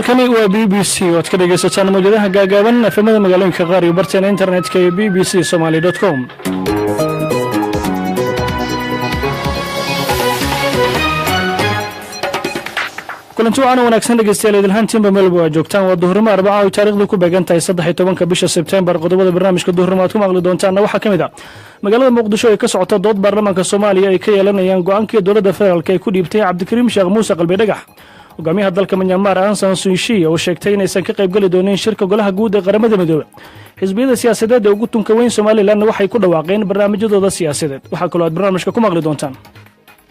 Halkani waa BBC oo aad ka dhegaysataan mawjadaha gaagaaban, FM-ada magaalooyinka qaar iyo barteena internetka ee bbcsomali.com. Kulanti wacan wanaagsan, dhegeystayaal, idilhaantiinba meelba waa joogtaan. Waa duhurnimo Arbaca oy taarikhdu ku beegan tahay 13-ka bisha Sebtembar. Qodobada barnaamijka duhurnimo aad ku maqli doontaanna waxaa ka mid a magaalada Muqdisho ay ka socota dood baarlamaanka Soomaaliya ay ka yeelanayaan go-aankii dowladda federaalk ay ku dhiibtay Cabdikariim Sheekh Muuse Qalbi Dhagax. Hogaamiyaha dalka Myanmar Aung San Suu Kyi oo sheegtay inaysan ka qaybgeli doonin shirka Golaha Guud ee Qaramada Midoobe. Xisbiyada siyaasadeed ee ugu tunka weyn Somalilandna waxay ku dhawaaqeen barnaamijyadooda siyaasadeed. Waxaa kaloo aad barnaamijka ku maqli doontaan: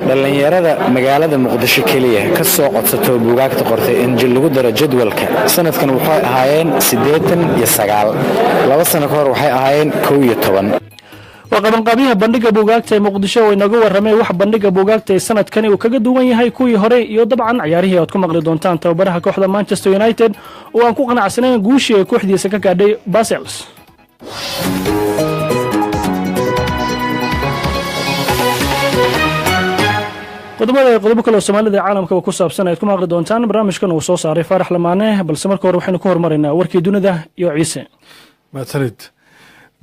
Dhallinyarada magaalada Muqdisho keliya ka soo codsato buugaagta qortay in lagu daro jadwalka sanadkan waxay ahaayeen 89. 2 sano ka hor waxay ahaayeen 11. Waa qabanqaabiyaha bandhiga buugaagta ee Muqdisho oo inaga warramay wax bandhiga buugaagta ee sanadkani uu kaga duwan yahay kuwii hore. Iyo dabcan ciyaarihii aad ku maqli doontaan tababaraha kooxda Manchester United oo aan ku qanacsanayn guushii ay kooxdiisa ka gaadhay Basels. Qodobada ee qodobo kaleo Soomaalida caalamkaba ku saabsan ayaad ku maqli doontaan barnaamijkan uu soo saaray Faarax Lamaane, balse marka hore waxaynu ku hormaraynaa warkii dunida iyo Ciise. Mahadsanid.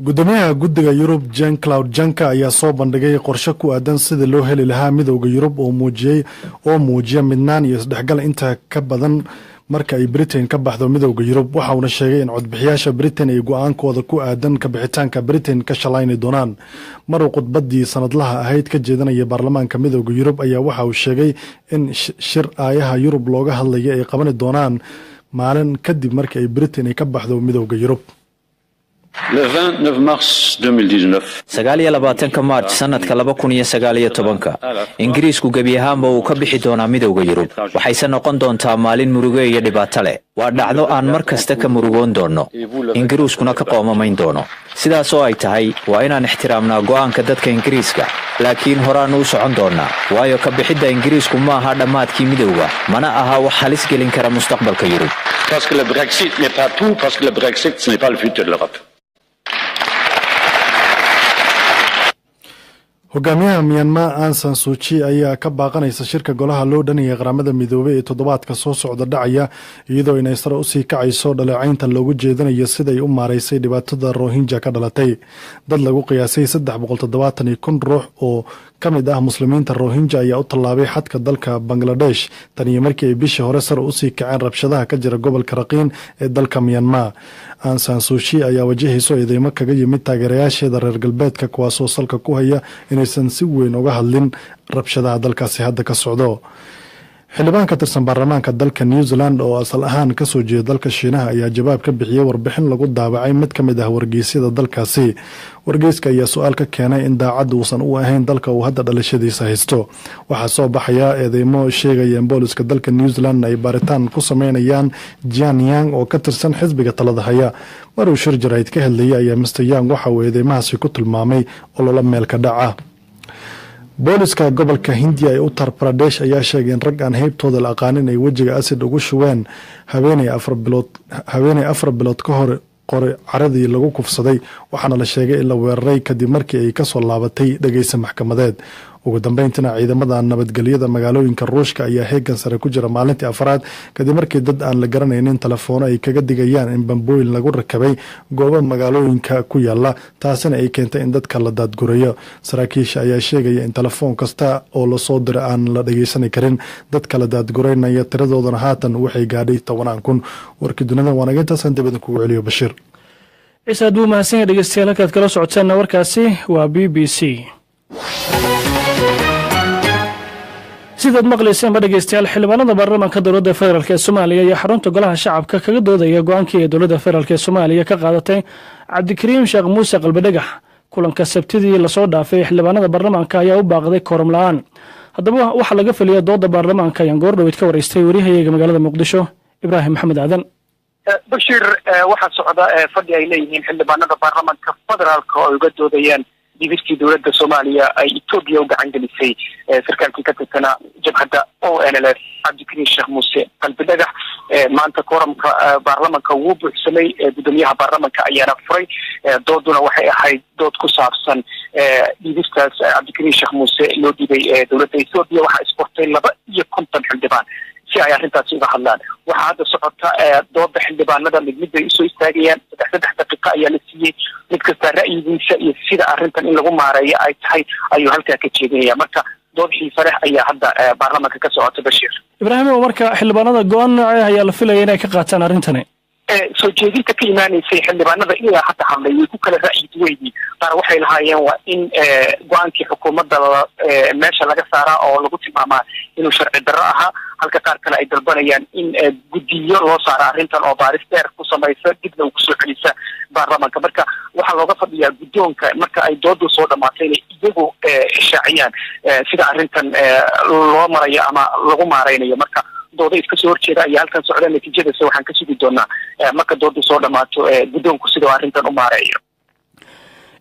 Gudoomiyaha Guddiga Yurub Jean Claude Juncker ayaa soo bandhigay qorshe ku aadan sidii loo heli lahaa Midowda Yurub oo muujiyey oo muujiya midnaan iyo isdhexgal inta ka badan marka ay Britain ka baxdo Midowda Yurub. Waxa uuna sheegay in codbixiyaasha Britain ay go-aankooda ku aadan kabixitaanka Britain ka shalayni doonaan. Maruu khudbadii sanadlaha ahayd ka jeedanaya baarlamaanka Midowda Yurub ayaa waxa uu sheegay in shir aayaha Yurub looga hadlaya ay qabani doonaan maalin kadib marka ay Britain ay ka baxdo Midowda Yurub. 29-ka Maarj sanadka 2019-ka Ingiriisku gebi ahaanba uu ka bixi doonaa Midowda Yurub. Waxayse noqon doontaa maalin murugo iyo dhibaato leh. Waa dhacdo aan mar kasta ka murugoon doonno, Ingiriiskuna ka qoomamayn doono. Sidaas oo ay tahay, waa inaan ixtiraamnaa go'aanka dadka Ingiriiska, laakiin horaannu u socon doonnaa, waayo ka bixidda Ingiriisku ma aha dhammaadkii midowga, mana aha wax halis gelin kara mustaqbalka Yurub. Parce que le Brexit n'est pas tout, parce que le Brexit, ce n'est pas le futur de l'Europe. Hogaamiyaha Myanmar Aung San Suu Kyi ayaa ka baaqanaysa shirka golaha loo dhanayay Qaramada Midoobay ee toddobaadka soo socda dhacaya, iyadoo inay sare usii kacayso dhaleecaynta loogu jeedinayo siday u maaraysay dhibaatada Rohingya ka dhalatay. Dad lagu qiyaasay 370,000 ruux oo ka mid ah Muslimiinta Rohingya ayaa u tallaabay xadka dalka Bangladesh tan iyo markii ay bishii hore sare usii kaceen rabshadaha ka jira gobolka Rakhine ee dalka Myanmar. Aung San Suu Kyi ayaa wajahayso eedeymo kaga yimid taageerayaasheeda reer galbeedka, kuwaasoo salka ku haya inaysan si weyn uga hadlin rabshadaha dalkaasi hadda ka socdo. Xildhibaan ka tirsan baarlamaanka dalka New Zealand oo asal ahaan kasoo jeeda dalka Shiinaha ayaa jawaab ka bixiyey warbixin lagu daabacay mid ka mid ah wargeysyada dalkaasi. Wargeyska ayaa su-aal ka keenay in daacad uusan u ahayn dalka uu hadda dhalashadiisa haysto. Waxaa soo baxaya eedeymo sheegaya in booliska dalka New Zealand ay baaritaan ku sameynayaan Jian Yang oo ka tirsan xisbiga talada haya. Maruu shir jarayd ka hadlayay ayaa Mr Yang waxa uu eedeymahaasi ku tilmaamay ololo meelka dhaca. Booliska gobolka Hindiya ee Uttar Pradesh ayaa sheegay in rag aan heybtooda la aqaanin ay wejiga asid ugu shubeen haweeney 4 bilood ka hor qori caradii lagu kufsaday, waxaana la sheegay in la weeraray kadib markii ay kasoo laabatay dhegeysa maxkamadeed. Ugu dambeyntina, ciidamada nabadgelyada magaalooyinka Ruushka ayaa heegan sare ku jira maalintii afraad kadib markii dad aan la garanaynin telefoono ay kaga digayaan in bambooyin lagu rakabay goobo magaalooyinka ku yaala, taasina ay keentay in dadka la daadgurayo. Saraakiisha ayaa sheegaya in telefoon kasta oo lasoo dira aan la dhageysan karin. Dadka la daadguraynaya tiradoodana haatan waxay gaadhay tobanaan kun. Warkii dunida waanaga intaasaan dibadda kugu celiyo, Bashiir. Ciise aad buu mahadsan yahay. Dhegeystayaal, halkaad kala socotaanna warkaasi waa BBC. Sidaad maqlayseenba, dhegeystayaal, xildhibaanada baarlamaanka dowladda federaalk ee Soomaaliya iyo xarunta Golaha Shacabka kaga doodaya go-aankii ee dowladda federaalk ee Soomaaliya ka qaadatay Cabdikariim Sheekh Muuse Qalbidhagax. Kulanka Sabtidii lasoo dhaafay xildhibaanada baarlamaanka ayaa u baaqday kooram la-aan. Haddaba, waxaa laga feliya dooda baarlamaanka ayaan goordhoweyd ka waraystay wariyahayaga magaalada Muqdisho, Ibraahim Maxamed Aadan. Bashir, waxaa socda fadhi ay leeyihiin xildhibaanada baarlamaanka federaalka oo ay uga doodayaan dhiibistii dowladda Soomaaliya ay Etoobiya u gacan gelisay sarkaalkii ka tirsanaa jabhadda ONLF, Cabdikariin Sheekh Muuse Qalbi Dhagax. Maanta kooramka baarlamanka wuu buuxsamay, guddoomiyaha baarlamanka ayaana furay. Dooduna waxay ahayd dood ku saabsan dhiibistaas Cabdikariin Sheekh Muuse loo dhiibay dowladda Etoobiya. Waxaa isqortay 52 xildhibaan. Si ay arrintaasi uga hadlaan, waxaa hadda socota dooda xildhibaanada. Mid mid bay usoo istaagayaan, 3 daqiiqo ayaa la siiyey. Mid kasta ra'yigiisa iyo sida arrintan in lagu maareeyo ay tahay ayuu halkaa ka jeedinaya. Marka dood xiisa leh ayaa hadda baarlamaanka ka socota, Bashiir. Ibraahim, marka xildhibaanada go-aan noocee ayaa la filaya inay ka qaataan arrintani? Soo jeedinta ka imaanaysay xildhibaanada ilaa hadda hadlay way ku kala ra'yi duwaydi. Qaar waxay lahaayeen waa in go-aankii xukuumadda meesha laga saaraa oo lagu tilmaamaa inuu sharci darro ahaa, halka qaar kale ay dalbanayaan in guddiyo loo saaro arrintan oo baaris dheer ku samaysa, dibna uu kusoo celisa baarlamaanka. Marka waxaa looga fadhiyaa guddoonka, marka ay doodu soo dhamaatay, inay iyagu shaaciyaan sida arrintan loo marayo ama lagu maareynayo. Marka dooda iska soo horjeeda ayaa halkan socda. Natiijadase waxaan ka sugi doonaa marka doodu soo dhamaato guddoonku siduu arrintan u maareeyo.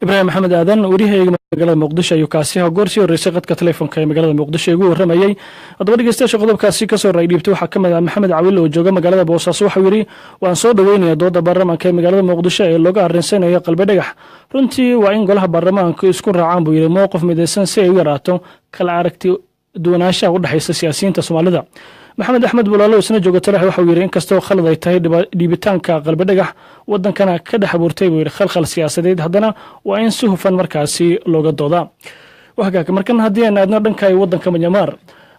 Ibraahim Maxamed Aadan, wariyahayga magaalada Muqdisho ayuu kaasi ahaa, goor sii horreysay qadka telefoonka ee magaalada Muqdisho igu warramayey. Haddaba dhegeystayaasha qodobkaasi kasoo raydhiibtay waxaa ka mid ah Maxamed Cawil oo jooga magaalada Boosaaso. Waxau yidhi: "Waan soo dhoweynayaa dooda baarlamaanka ee magaalada Muqdisho ee looga arrinsanayo Qalbi Dhagax. Runtii waa in golaha baarlamaanku isku raacaan," buu yidhi, "mowqif midaysan si ay u yaraato kala aragti duwanaanshaha u dhexaysa siyaasiyiinta Soomaalida." Maxamed Axmed Bulaalo, isna jooga Talex, waxau yidhi: "Inkastoo khalad ay tahay dhiibitaanka Qalbi Dhagax, wadankana ka dhex abuurtay," buu yidhi, "khalkhal siyaasadeed, haddana waa in si hufan markaasi looga doodaa." Wahagaag, markan haddii aan aadno dhanka waddanka Myanmar,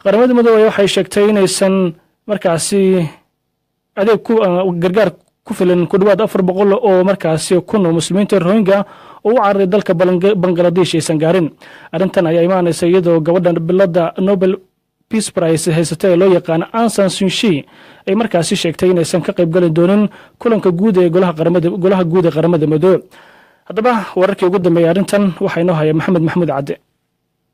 Qaramada Midoobey waxay sheegtay inaysan markaasi adeeg ku gargaar ku filan ku dhawaad 400 oo markaasi kun oo muslimiinta Rohingya oo u cararay dalka Bangaladesh aysan gaarin. Arrintan ayaa imaanaysa iyadoo gabadha bilada Nobel Peace Prize haysata ee loo yaqaano Aung San Suu Kyi ay markaasi sheegtay inaysan ka qaybgali doonin kulanka guud ee golaha guud ee Qaramada Midoobe. Haddaba wararkii ugu dambeeyay arrintan waxaa inoo haya Maxamed Maxamuud Cadde.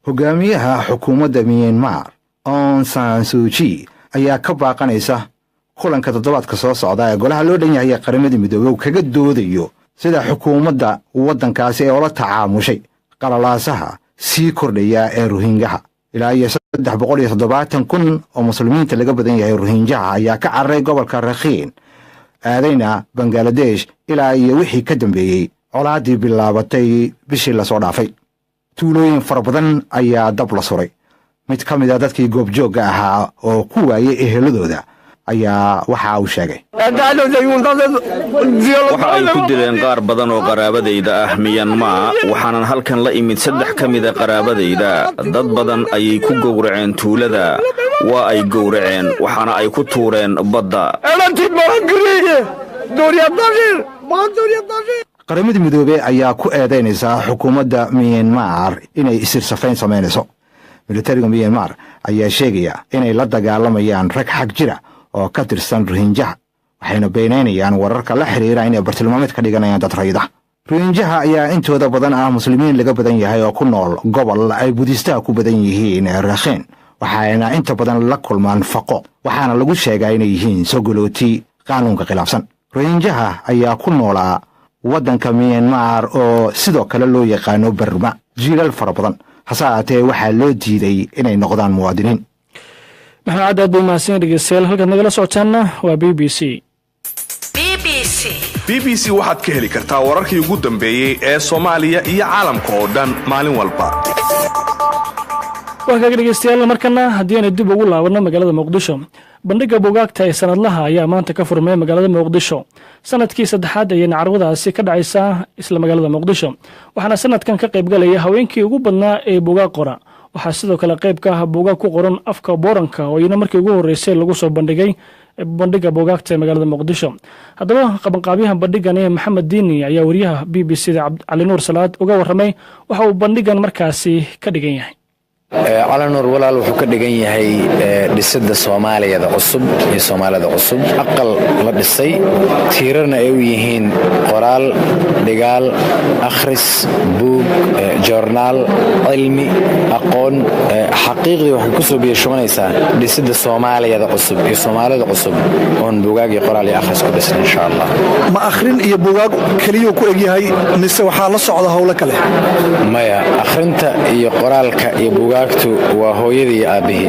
Hogaamiyaha xukuumadda Myanmar, Aung San Suu Kyi, ayaa ka baaqanaysa kulanka toddobaadka soo socda ee golaha loo dhan yahay ee Qaramada Midoobey uu kaga doodayo sida xukuumadda waddankaasi ee ula tacaamushay qalalaasaha sii kordhaya ee Ruhingaha. Ilaa iyo 370,000 oo muslimiinta laga badan yahay Ruhinjaha ayaa ka cararay gobolka Rakhiin, aadayna Bangaladesh, ilaa iyo wixii ka dambeeyey colaaddii bilaabatay bishii lasoo dhaafay. Tuulooyin fara badan ayaa dab la suray. Mid ka mid a dadkii goobjoogga ahaa oo ku waayey eheladooda ayaa waxa uu sheegay: Waxa ay ku dileen qaar badan oo qaraabadayda ah Miyanmaa. Waxaanan halkan la imid saddex ka mida qaraabadayda. Dad badan ayay ku gowraceen tuulada. Waa ay gowraceen, waxaana ay ku tuureen badda. Qaramada Midoobey ayaa ku eedaynaysaa xukuumadda Myanmar inay isirsafayn samaynayso. Militariga Myanmar ayaa sheegaya inay la dagaalamayaan rag xag jira oo ka tirsan Ruhinjaha, waxayna beenaynayaan wararka la xiriira inay bartilmaameed ka dhiganayaan dad rayida. Ruhinjaha ayaa intooda badan ah muslimiin laga badan yahay oo ku nool gobol ay Budistaha ku badan yihiin ee Rakhiin, waxayna inta badan la kulmaan faqo, waxaana lagu sheegaa inay yihiin sogolooti qaanuunka khilaafsan. Ruhinjaha ayaa ku noolaa waddanka Myanmar, oo sidoo kale loo yaqaano Barma, jiilal fara badan, hase ahaatee waxaa loo diiday inay noqdaan muwaadiniin. Maxamed Caddi, aad buu mahadsan. Dhegeystayaal, halkaad nagala socotaanna waa BBC. BBC waxaad ka heli kartaa wararkii ugu dambeeyey ee Soomaaliya iyo caalamka oo dhan maalin walba. Waa kaaga dhegeystayaal, markana haddii aynu dib ugu laabanno magaalada Muqdisho, bandhigga buugaagta ee sanadlaha ayaa maanta ka furmay magaalada Muqdisho. Sanadkii saddexaad ayayna carwadaasi ka dhacaysaa isla magaalada Muqdisho, waxaana sanadkan ka qaybgalaya haweenkii ugu badnaa ee buugaag qora. Waxaa sidoo kale qayb ka ah buugaag ku qoran afka Booranka oo iyana markii ugu horreysay lagu soo bandhigay bandhigga buugaagta ee magaalada Muqdisho. Haddaba qabanqaabyaha bandhigani, Maxamed Diini, ayaa wariyaha BBC da Cali Nuur Salaad uga warramay waxa uu bandhigan markaasi ka dhigan yahay. Calanuur walaal, wuxuu ka dhigan yahay dhisidda Soomaaliyada cusub iyo Soomaalida cusub, aqal la dhisay, tiirarna ay u yihiin qoraal, dhigaal, akhris, buug, joornaal, cilmi, aqoon. Xaqiiqdii waxay ku soo biyashubanaysaa dhisidda Soomaaliyada cusub iyo Soomaalida cusub oon buugaag iyo qoraal iyo akhris ku dhisan, insha Allah. Ma akhrin iyo buugaag keliyuu ku egyahay mise waxaa la socda howlo kale? Maya, akhrinta iyo qoraalka iyo buugaag Buugaagtu waa hooyadii iyo aabbihii,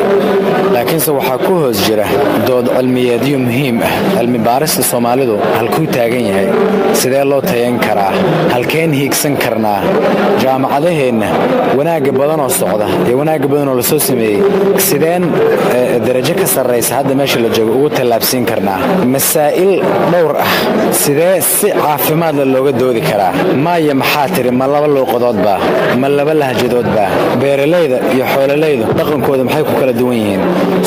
laakiinse waxaa ku hoos jira dood cilmiyeedyo muhiim ah. Cilmi baarista Soomaalidu halkuu taagan yahay? Sidee loo tayan karaa? Halkeen hiigsan karnaa? Jaamacadaheenna wanaagga badanoo socda iyo wanaagga badanoo lasoo sameeyey, sideen darajo ka sarraysa hadda meesha la joogo ugu tallaabsiin karnaa? Masaa'il dhowr ah sidee si caafimaadla looga doodi karaa? Maaya, maxaa tiri? Ma laba luuqadoodbaa? Ma laba lahjadoodbaa? Beeralayda iyo xoololaydu dhaqankooda maxay ku kala duwan yihiin?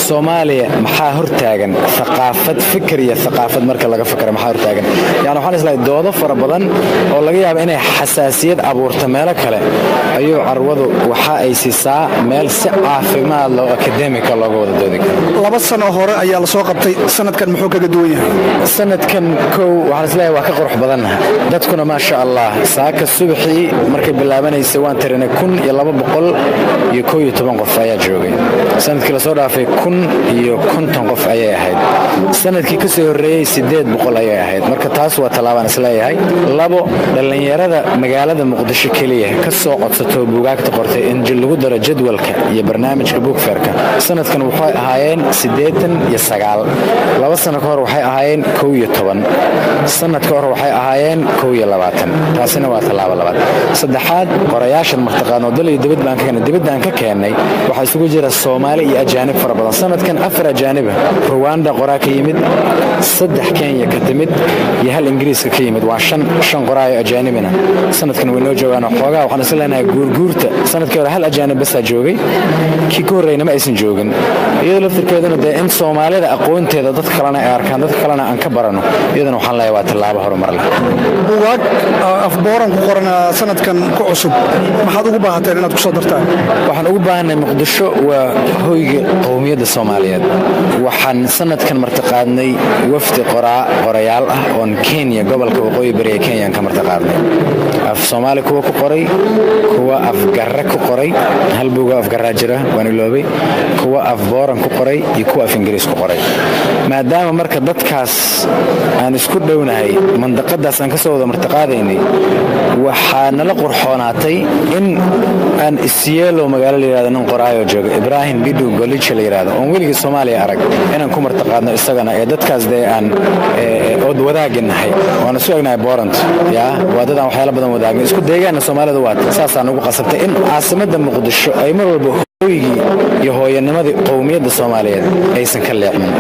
Soomaaliya maxaa hortaagan? Thaqaafad, fikir iyo thaqaafad marka laga fakara, maxaa hortaagan? Yani waxaan islahay doodo fara badan oo laga yaaba inay xasaasiyad abuurto meelo kale ayuu carwadu waxa ay siisaa meel si caafimaad loo akademika looga wada doodi karo. 2 sano hore ayaa la soo qabtay, sanadkan muxuu kaga duwan yahay? Sanadkan kow, waxaan isleeyahay waa ka qurux badannaha. Dadkuna, maasha Allah, saaka subaxii markay bilaabanaysay waan tirinay, 1211 qof ayaa joogay. Sanadkii lasoo dhaafay 1050 qof ayay ahayd, sanadkii ka soo horreeyey 800 ayay ahayd. Marka taas waa tallaabaan isleeyahay. Labo, dhallinyarada magaalada Muqdisho keliya ka soo codsato buugaagta qortay in lagu daro jadwalka iyo barnaamijka book fairka, sanadkan waxay ahaayeen 89. 2 sano ka hor waxay ahaayeen 11, sanad ka hor waxay ahaayeen 21. Taasina waa tallaabo labaad. Saddexaad, qorayaashan martaqaano dal iyo dibad baan ka keenay, dibadda aan ka keennay waxaa isugu jira Soomaali iyo ajaanib fara badan. Sanadkan afar ajaaniba, Ruwanda qoraa ka yimid, saddex Kenya ka timid iyo hal Ingiriiska ka yimid, waa shan. Shan qoraayo ajaanibina sanadkan way noo joogaan. Xoogaa waxaan isla leenahay guurguurta, sanadkii hore hal ajaanib basaa joogay, kii ka horreyna ma aysan joogin. Iyadoo laftirkeeduna dee in Soomaalida aqoonteeda dad kalena ay arkaan, dad kalena aan ka barano, iyadana waxaan leeyahay waa tallaabo horumar leh. Buugaag afbooran ku qoran sanadkan ku cusub, maxaad ugu baahateen inaad ku soo dartaan? Waxaan ugu baahanay, Muqdisho waa hoyga qowmiyadda Soomaaliyeed. Waxaan sanadkan martiqaadnay wafdi qoraa qorayaal ah oon Kenya, gobolka waqooyi bari ee Kenya ka martiqaadnay. Af Soomaali kuwa ku qoray, kuwa afgarre ku qoray, hal buuga afgarraa jira waan iloobay, kuwa af Booran ku qoray iyo kuwa af Ingiriis ku qoray. Maadaama marka dadkaas aan isku dhownahay, mandaqadaas aan ka soo wada martiqaadaynay, waxaa nala qurxoonaatay in aan Isiolo magaalo la yihahdo nin qoraayo jooga, Ibrahim Bidu Golicha la yidhahdo, oon weligii Soomaaliya arag, inaan ku martiqaadno isagana ee dadkaas dee aan ood wadaaginahay, waana isu egnahay. Boorant yaa waa dad aan waxyaalo badan wadaagna, isku deegaana Soomaalida, waata saasaan ugu qasabtay in caasimadda Muqdisho ay mar walba hoygii iyo hooyanimadii qowmiyadda Soomaaliyeed aysan ka leexmin.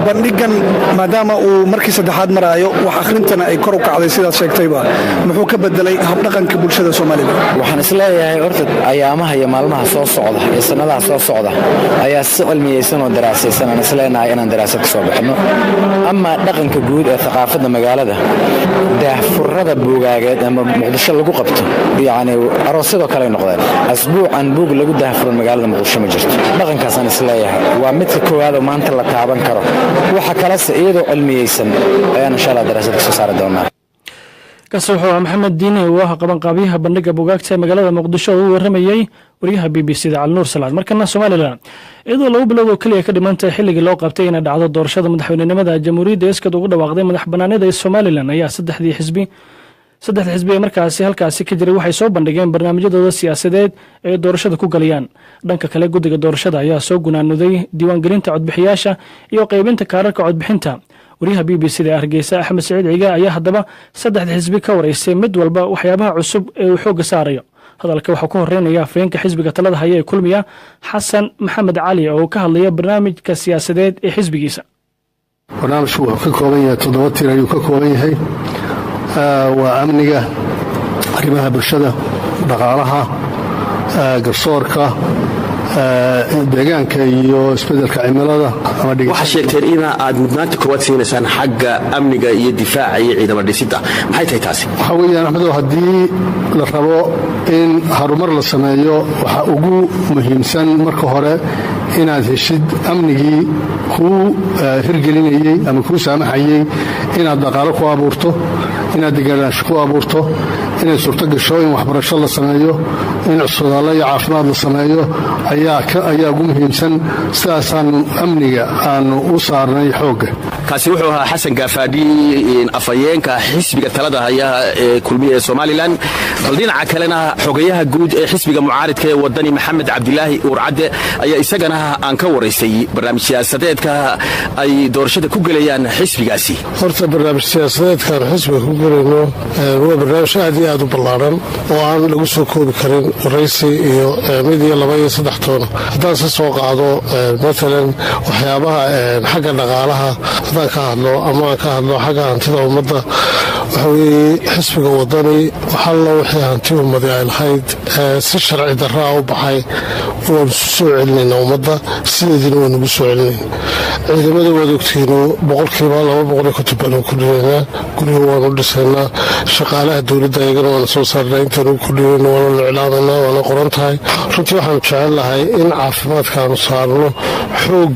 Bandhigan maadaama uu markii saddexaad maraayo, wax akhrintana ay kor u kacday sidaad sheegtayba, muxuu ka bedelay habdhaqanka bulshada Soomaalida? Waxaan isleeyahay horta ayaamaha iyo maalmaha soo socda iyo sannadaha soo socda ayaa si cilmiyeysan oo daraasaysan aan isleenahay inaan daraasad ka soo bixinno. Amaa dhaqanka guud ee thaqaafadda magaalada, daahfurada buugaageed ama Muqdisho lagu qabto, yacni aroosyadoo kale ay noqdeen. Asbuucan buug lagu daahfuran magaalada Muqdisho ma jirto. Dhaqankaasaan isleeyahay waa midka koowaad oo maanta la taaban karo. Waxa kalese iyadoo cilmiyeysan ayaan insha Allah daraasad ka soo saari doonaa. Kaasi wuxuu ahaa Maxamed Diini oo ah qabanqaabiyaha bandhiga buugaagta ee magaalada Muqdisho oo u warramayey wariyaha BBC da Calinuur Salaad. Markana Somaliland. Iyadoo 2 bilood oo keliya ka dhimantahay xilligii loo qabtay inay dhacdo doorashada madaxweynenimada, jamhuuriyadda iskad ugu dhawaaqday madax banaanida ee Somaliland ayaa saddexdii xisbi, saddexda xisbi ee markaasi halkaasi ka jiray waxay soo bandhigeen barnaamijyadooda siyaasadeed ee doorashada ku galayaan. Dhanka kale, guddiga doorashada ayaa soo gunaanuday diiwaangelinta codbixiyaasha iyo qaybinta kaararka codbixinta. Wariyaha BBC da ee Hargeysa, Axmed Saciid Ciga, ayaa haddaba saddexda xisbi ka wareystay mid walba waxyaabaha cusub ee uu xoogga saarayo. Hadalka waxaa ku horeynaya afhayeenka xisbiga talada haya ee Kulmiya, Xasan Maxamed Cali, oo ka hadlaya barnaamijka siyaasadeed ee xisbigiisa. Barnaamijku wuxuu ka kooban yahay toddoba tir ayuu ka kooban yahay. Waa amniga, arrimaha bulshada, dhaqaalaha, garsoorka, deegaanka iyo isbedelka cimilada. Waxaad sheegteen ina aad mudnaanta koowaad siinaysaan xagga amniga iyo difaaca iyo ciidamo dhisidda. Maxay tahay taasi? Waxaa weeyaan, Axmedow, haddii la rabo in horumar la sameeyo, waxaa ugu muhiimsan marka hore inaad heshid amnigii kuu hirgelinayey ama kuu saamaxayey inaad dhaqaalo ku abuurto, inaad deganaansho ku abuurto, inay suurto gasho in waxbarasho la sameeyo, in cusbitaallo iyo caafimaad la sameeyo ayaa ugu muhiimsan. Sidaasaanu amniga aanu u saarnay xoogga. Kaasi wuxuu ahaa Xasan Gaafaadhi, afhayeenka xisbiga talada hayaha ee Kulmiye ee Somalilan. Bal dhinaca kalena, xogayaha guud ee xisbiga mucaaridka ee Wadani, Maxamed Cabdilaahi Uurcadde, ayaa isagana aan ka waraystay barnaamij siyaasadeedka ay doorashada ku gelayaan xisbigaasi. Horta barnaamij siyaasadeedkaan xisbiga ku gelayno waa barnaamij aad iyo aad u ballaaran oo aan lagu soo koobi karin waraysi iyo mid iyo laba iyo saddex toona. Haddaan se soo qaado maalan waxyaabaha xagga dhaqaalaha haddaan ka hadlo ama aan ka hadlo xagga hantida ummadda, waxa weeye xisbiga Wadani waxallo wixii hanti ummadi ay lahayd si sharci darraa u baxay waanu soo celinaynaa ummadda, sideediina waanugu soo celinayna. Ciidamada waad ogtihiino, 250% baanu kordhinaynaa. Guriga waanu dhisaynaa. Shaqaalaha dowladda ayagana waanu soo saarnaa intaanu kordhinayno, waanu iclaamanaa, waana qoran tahay. Runtii waxaanu jecel lahay in caafimaadkaanu saarno xoog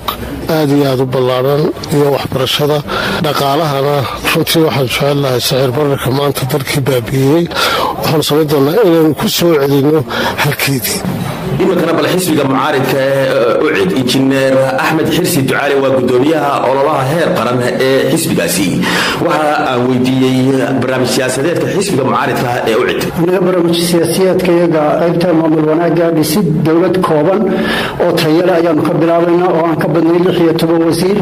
aad iyo aad u ballaaran iyo waxbarashada. Dhaqaalahana runtii waxaanu jecel lahay sicir bararka maanta dalkii baabi'iyey waxaanu samayn doonaa inaynu ku soo celinno halkeedii. Iminkana bal xisbiga mucaaridka ee UCID, Injineer Axmed Xirsi Ducaale waa gudoomiyaha ololaha heer qaran ee xisbigaasi. Waxa aan weydiiyey barnaamij siyaasadeedka xisbiga mucaaridka ee UCID. Anaga barnaamij siyaasiyaadka iyaga qaybta maamul wanaaga, dhisid dowlad kooban oo tayale ayaanu ka bilaabaynaa, oo aan ka badnay 16 wasiir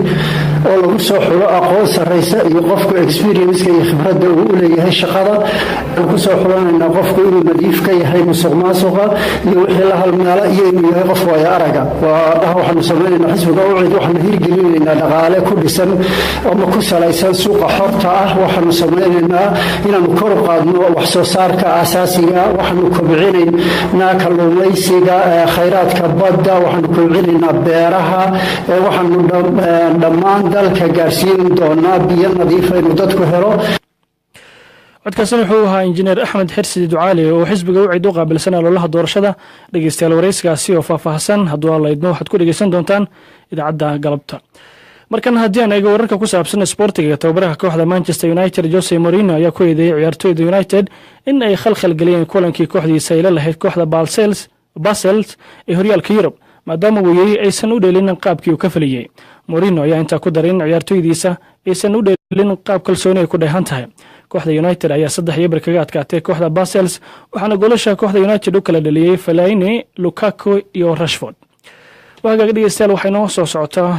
oo lagu soo xulo aqoon sarraysa iyo qofku experience-ka iyo khibradda uu u leeyahay shaqada. Aan ku soo xulanaynaa qofku inuu nadiif ka yahay musuq maasuqa iyo wixii la halmaala iyo inuu yahay qof waaya araga. Waa waxaanu samaynaynaa xisbiga UCID, waxaanu hirgelinaynaa dhaqaale ku dhisan ama ku salaysan suuqa xorta ah. Waxaanu samaynaynaa inaanu kor u qaadno wax soo saarka asaasiga. Waxaanu kobcinaynaa kalluumaysiga, khayraadka badda. Waxaanu kobcinaynaa beeraha. Waxaanu dhammaan dalka gaarsiin doonaa biyo nadiifa inuu dadku helo. Codkaasina wuxuu ahaa Injineer Axmed Xirsi Ducaali oo xisbiga UCID u qaabilsan ololaha doorashada. Dhegeystayaal, waraysigaasi oo faahfaahsan hadduu Alla idmo waxaad ku dhegeysan doontaan idaacadda galabta. Markan haddii aan eego wararka ku saabsan sboortiga, tababaraha kooxda Manchester United Jose Mourinho ayaa ku eedeeyey ciyaartoyda United in ay khalkhal geliyeen kulankii kooxdiisa ay la lahayd kooxda Basels ee horyaalka Yurub, maadaama weeyey aysan u dheelin qaabkii uu ka faliyey. Mourinho ayaa intaa ku daray in ciyaartoydiisa aysan u dheelin qaab kalsooni ay ku dheehan tahay. Kooxda United ayaa 3-0 kaga adkaatay kooxda Basels, waxaana goolasha kooxda United u kala dhaliyey Fellaini, Lukaku iyo Rashford. Waagaaga dhegeystayaal, waxay noo soo socotaa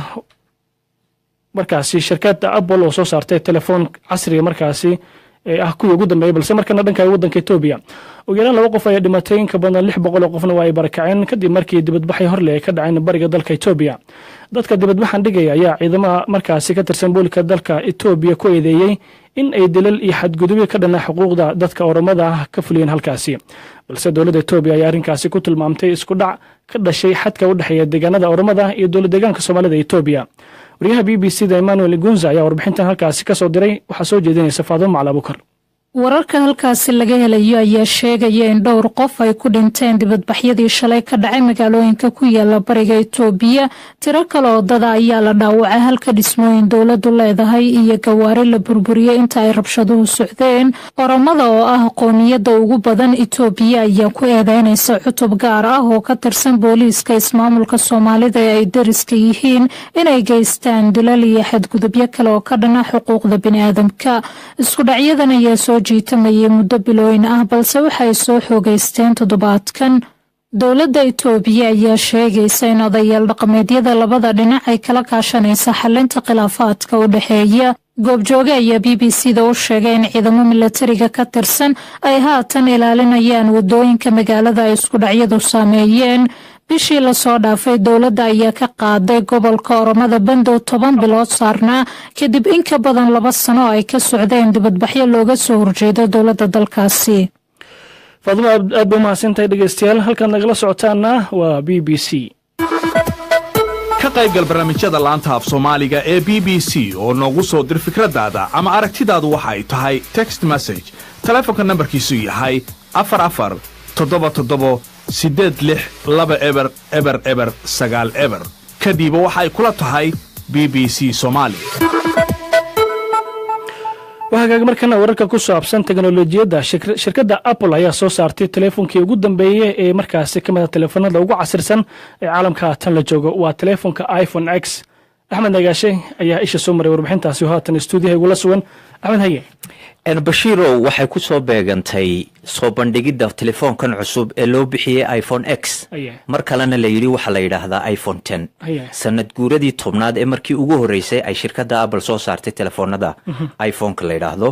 markaasi shirkadda Apple oo soo saartay telefoon casriga markaasi ee ah kuwii ugu dambeeyay. Balse markana dhanka waddanka Etoobiya, ugu yaraan laba qof ayaa dhimatay, in ka badan 600 oo qofna waa ay barakaceen kadib markii dibadbaxay horle ay ka dhaceen bariga dalka Etoobiya. Dadka dibadbaxan dhigaya ayaa ciidamaha markaasi ka tirsan booliska dalka Etoobiya ku eedeeyey in ay dilal iyo xadgudubyo ka dhana xuquuqda dadka Oromada ah ka fuliyeen halkaasi. Balse dowladda Etoobiya ayaa arrinkaasi ku tilmaamtay isku dhac ka dhashay xadka u dhexeeya deegaanada Oromada iyo dowlad deegaanka Soomaalida Etoobiya. Wariyaha BBC da Emmanuel Gunza ayaa warbixintan halkaasi ka soo diray. Waxaa soo jeedinaysa Faadimo Macali Abukar. Wararka halkaasi laga helayo ayaa sheegaya in dhowr qof ay ku dhinteen dibadbaxyadii shalay ka dhacay magaalooyinka ku yaala bariga Itoobiya. Tiro kale oo dada ayaa la dhaawacay, halka dhismooyin dowladu leedahay iyo gawaari la burburiyey inta ay rabshaduhu socdeen. Oromada oo ah qoomiyadda ugu badan Itoobiya ayaa ku eedeynaysa cutub gaar ah oo ka tirsan booliiska ismaamulka Soomaalida ee ay dariska yihiin inay geystaan dilal iyo xadgudubyo kale oo ka dhana xuquuqda biniaadamka. Isku dhacyadan ayaa soo jiitamayay muddo bilooyin ah, balse waxay soo xoogeysteen toddobaadkan. Dowladda Itoobiya ayaa sheegaysa in odayaal dhaqameedyada labada dhinac ay kala kaashanaysa xalinta khilaafaadka u dhexeeya. Goobjooge ayaa BBC da u sheegay in ciidamo milatariga ka tirsan ay haatan ilaalinayaan wadooyinka magaalada ay isku dhacyadu saameeyeen. Bishii lasoo dhaafay, dowladda ayaa ka qaaday gobolka Oromada bandow 10 bilood saarnaa, kadib in ka badan 2 sano ay ka socdeen dibadbaxyo looga soo horjeedo dowladda dalkaasi. Faadimo, aad bay umahadsantahay. Dhegeystayaal, halkaad nagala socotaana waa BBC. Ka qaybgal barnaamijyada laanta af Soomaaliga ee BBC oo noogu soo dir fikradaada ama aragtidaadu waxa ay tahay text message, taleefonka nambarkiisu yahay 44778620000090. Kadiba waxa ay kula tahay BBC Soomaali. Wahagaag, markana wararka ku saabsan teknolojiyadda. Shirkadda Apple ayaa soo saartay teleefonkii ugu dambeeyey ee markaasi ka mid a teleefonada ugu casirsan ee caalamka tan la joogo. Waa teleefonka iPhone X. Axmed Nagaashe ayaa isha soo maray warbixintaasi oo haatan stuudiyaha igula sugan. Axmed, haye. Bashiirow, waxay ku soo beegantay soo bandhigidda telefoonkan cusub ee loo bixiyey iPhone X, mar kalena la yidhi waxaa la yidhaahdaa iPhone 10, sanad guuradii 10aad ee markii ugu horreysay ay shirkadda Apple soo saartay telefoonada iPhoneka la yidhaahdo.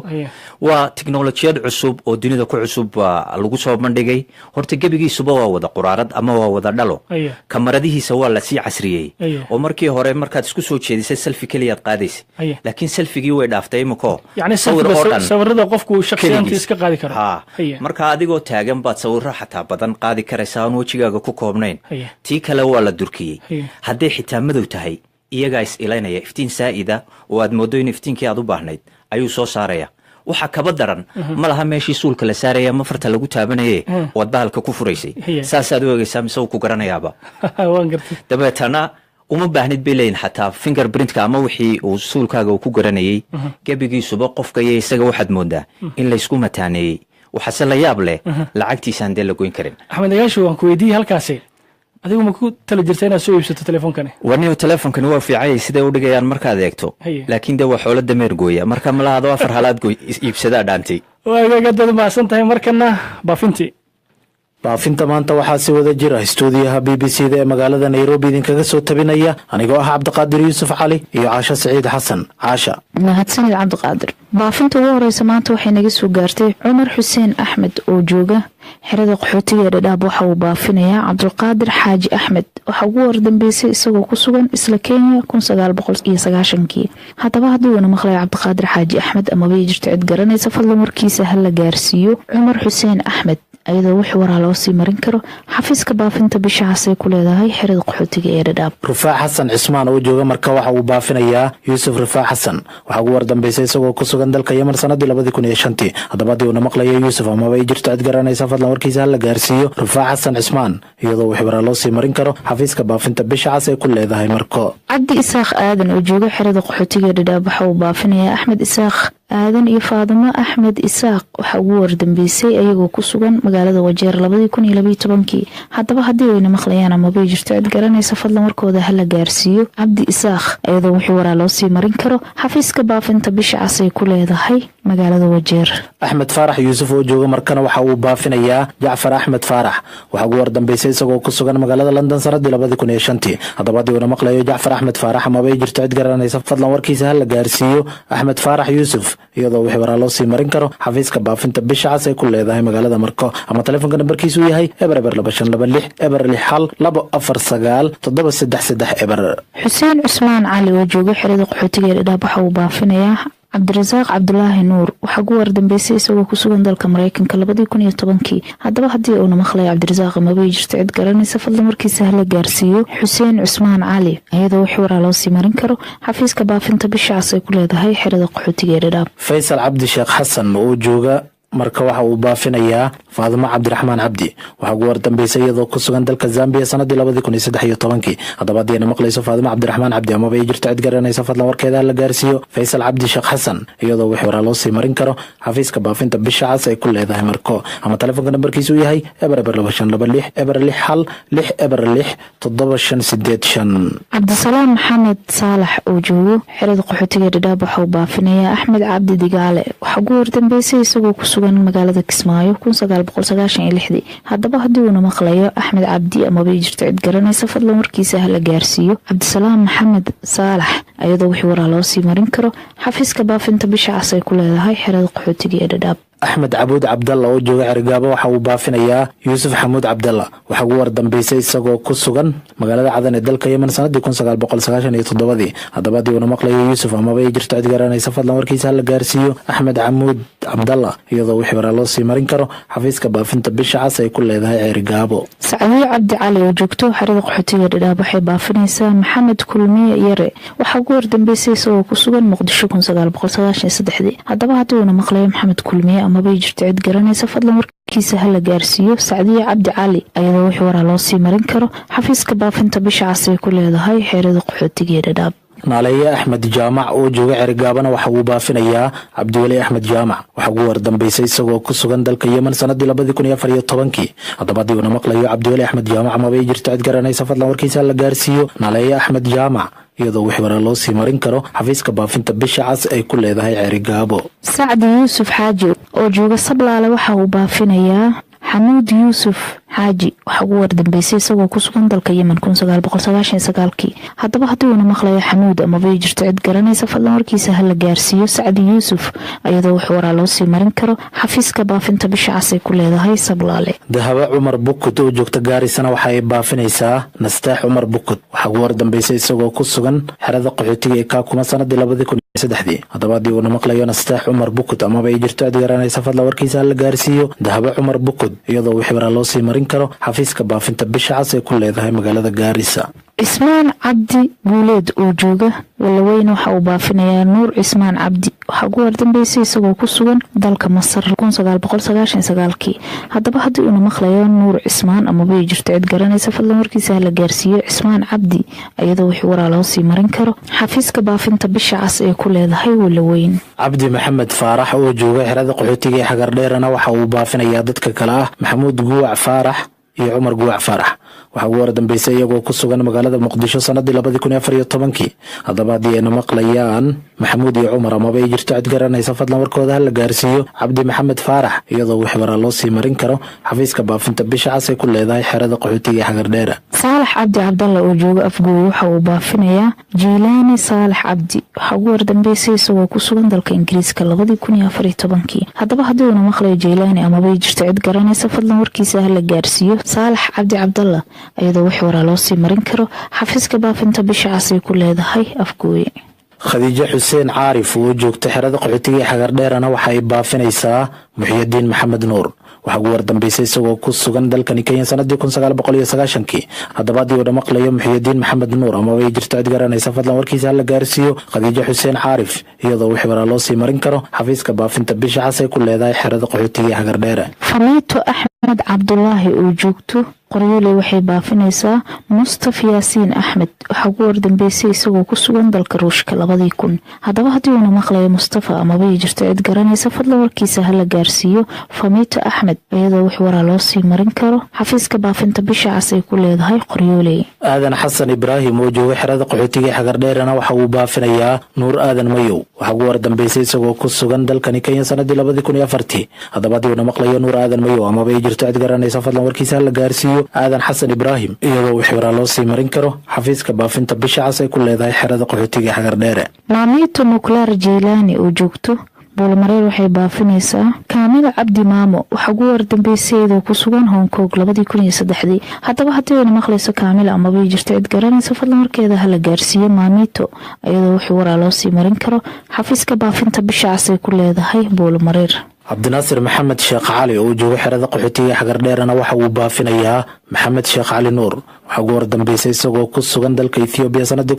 Waa tiknolojiyad cusub oo dunida ku cusub baa lagu soo bandhigay. Horta gebigiisuba waa wada quraarad ama waa wada dhalo. Kamaradihiisa waa lasii casriyey oo markii hore markaad isku soo jeedisay selfie keliyaad qaadaysay, laakiin selfigii way dhaaftay imiko. Yacni sawir oo dhan sawirada qofku shakhsiyaantii iska qaadi karo. Ha, marka adigoo taagan baad sawiro xataa badan qaadi karaysaa aan wejigaaga ku koobnayn. Tii kale waa la durkiyey. Hadday xitaa madow tahay, iyagaa is ilaynaya, iftiin saa'ida oo aad mooddo in iftiinkii aad u baahnayd ayuu soo saaraya. Waxaa kaba daran, ma laha meeshii suulka la saaraya ma farta lagu taabanaye waad bahalka ku furaysay. Saasaad u eegaysaa mise uu ku garanayaaba. Waan gartay. Dabeetana uma baahnid bay leeyihin xataa fingerprintka ama wixii uu suulkaaga uu ku garanayey. Gebigiisuba qofka iyo isaga waxaad moodaa in laysku mataaneeyey. Waxaase la yaab leh, lacagtiisaan dee la goyn karin. Axmed Nagaashi, waan ku weydiiyey halkaasi, adigu ma ku tala jirta inaad soo iibsato telefonkani? Warniyo, telefonkani waa fiicanyay siday u dhigayaan markaad eegto, laakiin dee waa xoolo dameer gooya. Marka malahaado afar halaad gooy iibsadaa dhaantay. Waagagaadaad mahadsan tahay. Markana baafintii. Baafinta maanta waxaa si wada jira istuudiyaha BBC da ee magaalada Nairobi idinkaga soo tabinaya anigoo ah Cabdiqaadir Yuusuf Cali iyo Caasho Siciid Xasan. Caasha. Mahadsanid, Cabdiqaadir. Baafinta ugu horeysa maanta waxay naga soo gaartay Cumar Xuseen Axmed oo jooga xerada qaxootiga ee Dhadhaab. Waxa uu baafinayaa Cabdulqaadir Xaaji Axmed. Waxaa ugu wardambeysay isagoo ku sugan isla Kenya 1990-kii. Haddaba haddii uuna maqlayo Cabdiqaadir Xaaji Axmed amaba jirto cid garanaysa, fadlan warkiisa ha la gaarsiiyo Cumar Xuseen Axmed, iyadoo wix waraa loo sii marin karo xafiiska baafinta Bisha Cas ay ku leedahay xerada qaxootiga ee Dhadhaab. Rufaac Xasan Cismaan oo jooga Marka waxa uu baafinayaa Yuusuf Rufaac Xasan. Waxaa ugu wardambeysay isagoo ku sugan dalka Yemen sanadii 2005-tii. Haddaba haddii uuna maqlayo Yuusuf amaba ay jirto cid garanaysa, fadlan warkiisa ha la gaarsiiyo Rufaac Xasan Cismaan, iyadoo wix waraa loo sii marin karo xafiiska baafinta Bisha Cas ay ku leedahay Marko. Cabdi Isaaq Aadan oo jooga xerada qaxootiga ee Dhadhaab waxa uu baafinayaa Axmed Isaaq Aadan iyo Faadimo Axmed Isaaq. Waxaa ugu wardambeysay ayagoo ku sugan magaalada Wajeer 2012-kii. Haddaba haddii ayna maqlayaan amabay jirto cid garanaysa, fadlan warkooda ha la gaarsiiyo Cabdi Isaaq, iyadoo wixii waraa loo sii marin karo xafiiska baafinta Bisha Cas ay ku leedahay magaalada Wajeer. Axmed Faarax Yuusuf oo jooga Markana waxa uu baafinayaa Jacfar Axmed Faarax. Waxaa ugu wardambeysay isagoo ku sugan magaalada London sanadii 2005-tii. Haddaba haddii uuna maqlayo Jacfar Axmed Faarax amaba ay jirto cid garanaysa, fadlan warkiisa ha la gaarsiiyo Axmed Faarax Yuusuf, iyadoo wixii waraa loo sii marin karo xafiiska baafinta Bisha Cas ay ku leedahay magaalada Marko ama telefoonka nambarkiisu yahay 002526 061 2497330. Xuseen Cusmaan Cali oo jooga xerada qaxootiga ee Dhadhaab waxa uu baafinayaa Cabdirasaaq Cabdulaahi Nuur. Waxaa ugu wardambeysay isagoo ku sugan dalka Mareykanka 2010-kii. Haddaba haddii uuna maqlayo Cabdirasaaq amabay jirto cid garanaysa, fadlan warkiisa hala gaarsiiyo Xuseen Cusmaan Cali, iyadoo wixii waraa loo sii marin karo xafiiska baafinta Bisha Cas ay ku leedahay xerada qaxootiga ee Dhadhaab. Faysal Cabdi Sheekh Xasan oo jooga Marka waxa uu baafinayaa Faadimo Cabdiraxmaan Cabdi. Waxaa ugu wardambeysay iyadoo ku sugan dalka Zambiya sanadii 2013-kii. Haddaba haddii ayna maqlayso Faadimo Cabdiraxmaan Cabdi amaba ay jirto cid garanaysa, fadlan warkeeda la gaarsiiyo Faysal Cabdi Sheekh Xasan, iyadoo wixii waraa loo sii marin karo xafiiska baafinta Bisha Cas ay ku leedahay Marko ama telefoonka nambarkiisu yahay 002526 061 606 7585. Cabdisalaam Maxamed Saalax oo joogo xerada qaxootiga Dhadhaab waxa uu baafinayaa Axmed Cabdi Digaale. Waxaa ugu wardambeysay isagoo ku sugan magaalada Kismaayo. Haddaba haddii uuna maqlayo Axmed Cabdi amabay jirto cid garanaysa, fadlan warkiisa hala gaarsiiyo Cabdisalaam Maxamed Saalax, iyadoo wixii waraa loo sii marin karo xafiiska baafinta Bisha Cas ay ku leedahay xerada qaxootiga ee Dhadhaab. Axmed Cabuud Cabdalla oo jooga Cergaabo waxa uu baafinayaa Yuusuf Xamuud Cabdalla. Waxaa ugu wardambeysay isagoo ku sugan magaalada Cadan ee dalka Yemen sanadii 1997-dii. Haddaba haddii uuna maqlayo Yuusuf amaba ay jirto cid garanaysa, fadlan warkiisa hala gaarsiiyo Axmed Camuud Cabdalla, iyadoo wixii waraa loo sii marin karo xafiiska baafinta Bisha Cas ay ku leedahay Ceerigaabo. Sacdiyo Cabdi Cali oo joogto xerada qaxootiga Dhadhaab waxay baafinaysaa Maxamed Kulmiye Yare. Waxaa ugu wardambeysay isagoo ku sugan Muqdisho. Haddaba haddii uuna maqlayo Maxamed Kulmiye amabay jirto cid garanaysa, fadlan warkiisa hala gaarsiiyo Sacdiye Cabdi Cali, iyadoo wixii waraa loo sii marin karo xafiiska baafinta Bisha Cas ay ku leedahay xerada qaxootiga ee Dhadhaab. Naaleeye Axmed Jaamac oo jooga Cerigaabana waxa uu baafinayaa Cabdiweli Axmed Jaamac. Waxaa ugu wardambeysay isagoo ku sugan dalka Yemen sanadii 2014-kii. Haddaba haddii uuna maqlayo Cabdiweli Axmed Jaamac amaba ay jirto cid garanaysa, fadlan warkiisa la gaarsiiyo Naaleeye Axmed Jaamac, iyadoo wixii waraa loo sii marin karo xafiiska baafinta Bisha Cas ay ku leedahay Ceerigaabo. Sacdi Yuusuf Xaaji oo jooga Sablaale waxa uu baafinayaa Xamuud Yuusuf Xaaji. Waxaa ugu wardambeysay isagoo ku sugan dalka Yemen 1999-kii. Haddaba haddii uuna maqlayo Xamuud amabay jirto cid garanaysa, fadlan warkiisa hala gaarsiiyo Sacdi Yuusuf, iyadoo wax waraa loo sii marin karo xafiiska baafinta Bisha Cas ay ku leedahay Sablaale. Dahaba Cumar Bukud oo joogta Gaarisana waxa ay baafinaysaa Nasteex Cumar Bukud. Waxaa ugu wardambeysay isagoo ku sugan xerada qaxootiga ee Kaakuma sanadii 2003-dii. Haddaba haddii uuna maqlayo Nasteex Cumar Bukud amaba ay jirto cid garanaysa, fadlan warkiisa hala gaarsiiyo Dahaba Cumar Bukud, iyadoo wixii waraa loo sii marin karo xafiiska baafinta Bisha Cas ee ku leedahay magaalada Gaarisa. Cismaan Cabdi Guuleed oo jooga Walaweyn waxa uu baafinayaa Nuur Cismaan Cabdi. Waxaa ugu wardambeysay isagoo ku sugan dalka Masar 1999-kii. Haddaba haddii uuna maqlayo Nuur Cismaan amabay jirto cid garanaysa, fadlan warkiisa hala gaarsiiyo Cismaan Cabdi, iyadoo wixii waraa loo sii marin karo xafiiska baafinta Bisha Cas ee ku leedahay Walaweyn. Cabdi Maxamed Faarax oo jooga xerada qaxootiga ee Xagardheerana waxa uu baafinayaa dadka kale ah Maxamuud Guwac Faarax iyo Cumar Guwac Faarax. Waxaa ugu wardambeysay iyagoo ku sugan magaalada Muqdisho sanadii 2014-kii. Haddaba haddii ayna maqlayaan Maxamuud iyo Cumar amaba ay jirto cid garanaysa, fadlan warkooda hala gaarsiiyo Cabdi Maxamed Faarax, iyadoo wixii waraa loo sii marin karo xafiiska baafinta Bisha Cas ay ku leedahay xerada qaxootiga ee Xagardheera. Saalax Cabdi Cabdalla oo jooga Afgooy waxa uu baafinayaa Jiilaani Saalax Cabdi. Waxaa ugu wardambeysay isagoo ku sugan dalka Ingiriiska 2014-kii. Haddaba haddii uuna maqlayo Jiilaani amabay jirto cid garanaysa, fadlan warkiisa hala gaarsiiyo Saalax Cabdi Cabdalla, iyadoo wax waraa loo sii marin karo xafiiska baafinta Bisha Cas ay ku leedahay Afgooye. Khadiijo Xuseen Caarif oo joogta xerada qaxootiga ee Xagardheerana waxa ay baafinaysaa Muxiyadiin Maxamed Nuur. Waxaa ugu wardambeysay isagoo ku sugan dalkani Kenya sanadii 1990-kii. Haddaba haddii uu dhamaqlayo Muxiyadiin Maxamed Nuur amaba ay jirto cid garanaysa, fadlan warkiisa hala gaarsiiyo Khadiijo Xuseen Caarif, iyadoo wixii waraa loo sii marin karo xafiiska baafinta Bisha Cas ay ku leedahay xerada qaxootiga ee Xagardheera. Famiito Axmed Cabdulaahi oo joogto Qoryooley waxay baafinaysaa Mustaf Yaasiin Axmed. Waxaa ugu wardambeysay isagoo ku sugan dalka Ruushka 2000. Haddaba haddii uuna maqlayo Mustafa amabay jirto cid garanaysa, fadlan warkiisa hala gaarsiiyo Famiito Axmed, iyadoo wax waraa loo sii marin karo xafiiska baafinta Bisha Cas ay ku leedahay Qoryooley. Aadan Xasan Ibraahim oo jooga xerada qaxootiga ee Xagardheerana waxa uu baafinayaa Nuur Aadan Mayow. Waxaa ugu wardambeysay isagoo ku sugan dalkani Kenya sanadii 2004-tii. Haddaba haddii uuna maqlayo Nuur Aadan Mayow amaba ay jirto cid garanaysa, fadlan warkiisa hala gaarsiiyo Aadan Xasan Ibraahim, iyadoo wixii waraa loo sii marin karo xafiiska baafinta Bisha Cas ay ku leedahay xerada qaxootiga ee Xagardheere. Maamiito Muklaar Jeylaani oo joogto Buulmareer waxay baafinaysaa Kaamila Cabdi Maamo. Waxaa ugu wardambeysay iyadoo ku sugan Hong Kong 2003-dii. Haddaba haddii ayna maqlayso Kaamila amabay jirto cid garanaysa, fadlan warkeeda hala gaarsiiyo Maamiito, iyadoo wixii waraa loo sii marin karo xafiiska baafinta Bisha Cas ay ku leedahay Buulmareer. Cabdinaasir Maxamed Sheekh Cali oo jooga xerada qaxootiga ee Xagardheerana waxa uu baafinayaa Maxamed Sheekh Cali Nuur. Waxaa ugu wardambeysay isagoo ku sugan dalka Ethoobiya sanadii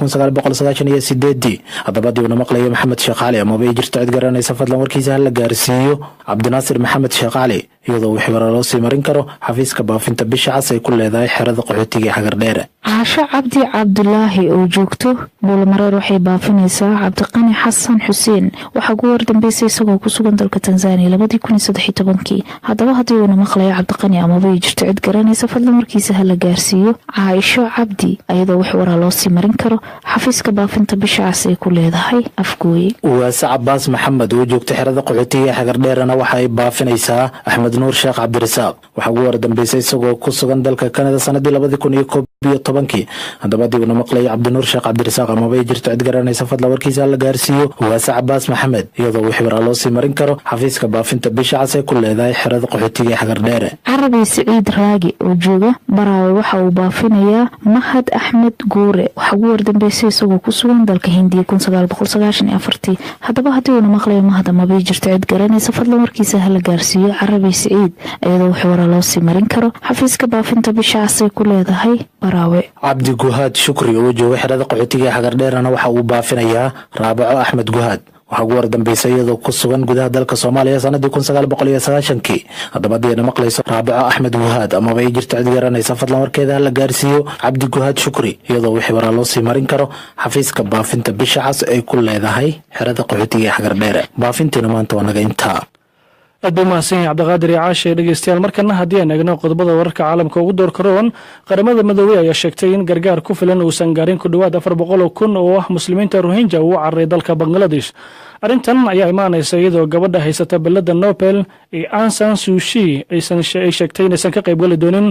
1998-dii. Haddaba haddii uuna maqlayo Maxamed Sheekh Cali amaba ay jirto cid garanaysa, fadlan warkiisa hala gaarsiiyo Cabdinaasir Maxamed Sheekh Cali, iyadoo wixii waraa loo sii marin karo xafiiska baafinta Bisha Cas ay ku leedahay xerada qaxootiga ee Xagardheere. Caasho Cabdi Cabdulaahi oo joogto Buulmareer waxay baafinaysaa Cabdiqani Xasan Xuseen. Waxaa ugu wardambeysay isagoo ku sugan dalka Tanzaniya 2013-kii. Haddaba haddii uuna maqlayo Cabdiqani amabay jirto cid garanaysa, fadlan warkiisa hala gaarsiiyo Caaisho Cabdi, iyadoo wax waraa loo sii marin karo xafiiska baafinta Bisha Cas ay ku leedahay Afgooye. Waase Cabaas Maxamed oo joogta xerada qaxootiga ee Xagardheerana waxa ay baafinaysaa Axmed Nuur Sheekh Cabdirasaaq. Waxaa ugu wardambeysay isagoo ku sugan dalka Kanada sanadii 2011-kii. Haddaba haddii uuna maqlayo Cabdinuur Sheekh Cabdirasaaq amaba ay jirto cid garanaysa, fadlan warkiisa hala gaarsiiyo Waase Cabaas Maxamed, iyadoo wixii waraa loo sii marin karo xafiiska baafinta Bisha Cas ay ku leedahay xerada qaxootiga ee Xagardheere. Carabi Siciid Raagi oo jooga Baraawe waxa uu baafinayaa Mahad Axmed Guure. Waxaa ugu wardambeysay isagoo ku sugan dalka Hindiya 1994-tii. Haddaba haddii uuna maqlayo Mahad amabay jirto cid garanaysa, fadlan warkiisa hala gaarsiiyo Carabi Siciid, iyadoo wax waraa loo sii marin karo xafiiska baafinta Bisha Cas ay ku leedahay Baraawe. Cabdi Guhaad Shukri oo jooga xerada qaxootiga ee Xagardheerana waxa uu baafinayaa Raabaco Axmed Guhaad. Waxaa ugu wardambeysay iyadoo ku sugan gudaha dalka Soomaaliya sanadii 1990-kii. Haddaba haddii ayna maqlayso Raabico Axmed Guhaad amaba ay jirto cid garanaysa, fadlan warkeeda hala gaarsiiyo Cabdi Guhaad Shukri, iyadoo wixii waraa loo sii marin karo xafiiska baafinta Bisha Cas ay ku leedahay xerada qaxootiga ee Xagardheere. Baafintiina maanta waa naga intaa. Aad buu mahadsan yahay Cabdiqaadir iyo Caashe. Dhegeystayaal, markana haddii aan eegno qodobada wararka caalamka ugu door karoon, Qaramada Midoobey ayaa sheegtay in gargaar ku filan uusan gaarin ku dhowaad 400,000 oo ah Muslimiinta Rohinja uu cararay dalka Bangladesh. Arrintan ayaa imaanaysa iyadoo gabadha haysata bilada Nobel ee Aung San Suu Kyi ay sheegtay inaysan ka qaybgali doonin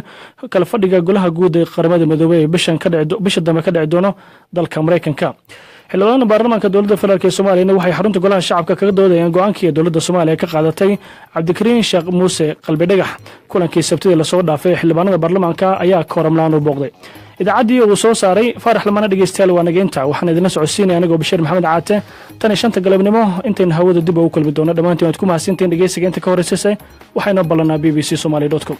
kala fadhiga Golaha Guud ee Qaramada Midoobey ee bisha dambe ka dhici doono dalka Maraykanka. Xildhibaanada baarlamaanka Dowladda Federaalk ee Soomaaliyana waxay xarunta Golaha Shacabka kaga doodayeen go-aankii dowladda Soomaaliya ka qaadatay Cabdikariin Sheekh Muuse Qalbidhagax. Kulankii Sabtidii lasoo dhaafay, xildhibaanada baarlamaanka ayaa kooramlaan u booqday. Idaacaddii uu soo saaray Faarax Lamana, dhegeystayaal, waa nageynta. Waxaan idinla socodsiinaya anigoo Bashiir Maxamed Caate. Tan iyo 5ta galabnimo intaynu hawada dib ugu kulmi doono, dhammaantiin waad ku mahadsantihiin dhegeysiga. Inta ka horreysayse waxayna ballanaa bbcsomali.com.